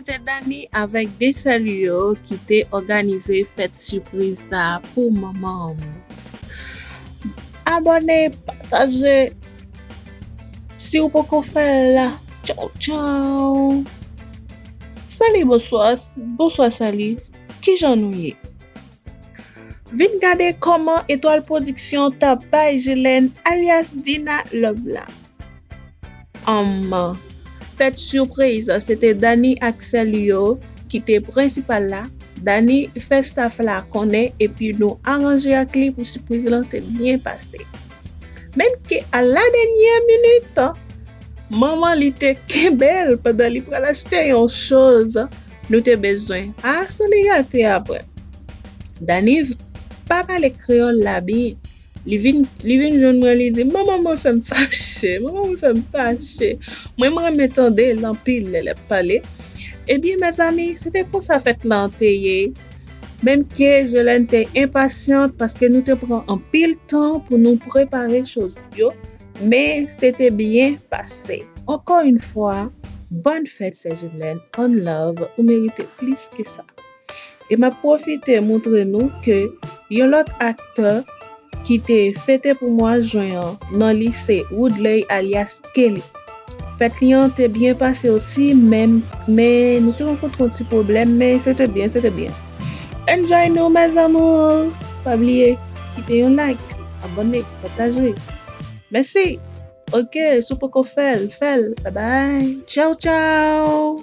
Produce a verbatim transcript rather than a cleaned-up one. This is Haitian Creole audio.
te Dany avèk de sè li yo ki te òganize fèt sipriz sa a pou manman m. Abòne, pataje. Si w poko fè l la, tchaw, tchaw. Sali, bonswa. Bonswa, Sali. Kijan nou ye? Vin gade kòman Etwal Pwodiksyon t ap bay Jelène alyas Dina love la. Anm, fèt sipriz, se te Dany ak sè li yo ki te prensipal la. Dany fè staff la konnen epi nou aranje ak li pou sipriz lan te byen pase. Menm ke a la dènyè minit, manman li te kenbe l pandan li pral achte yon choz nou te bezwen. A, sa li gate apre. Dany pa pale kreyòl la byen. Li vin, li vin jwenn mwen, li di, "Manman mwen fè m fache, manman mwen fè m fache." Mwen, m renmen tande l anpil lè l ap pale. Ebyen, mezanmi, se te konsa fèt lan te ye. Menm ke Jelène te enpasyant paske nou te pran anpil tan pou nou prepare choz yo, men se te byen pase. Ankò yon fwa, bòn fèt, sè Jelène, ann love, ou merite plis ke sa. E m ap pwofite montre nou ke yon lòt aktè ki te fete pou mwa jen an, non li se Woodley alyas Kelly. Fèt li an te byen pase osi, men, men nou te rankontre yon ti pwoblèm, men se te byen, se te byen. Enjoy nou, mes amours! Pa bliye, kite yon like, abòne, pataje. Mèsi! Ok, si w poko fè l, fè l. Bye bye. Tchaw, tchaw!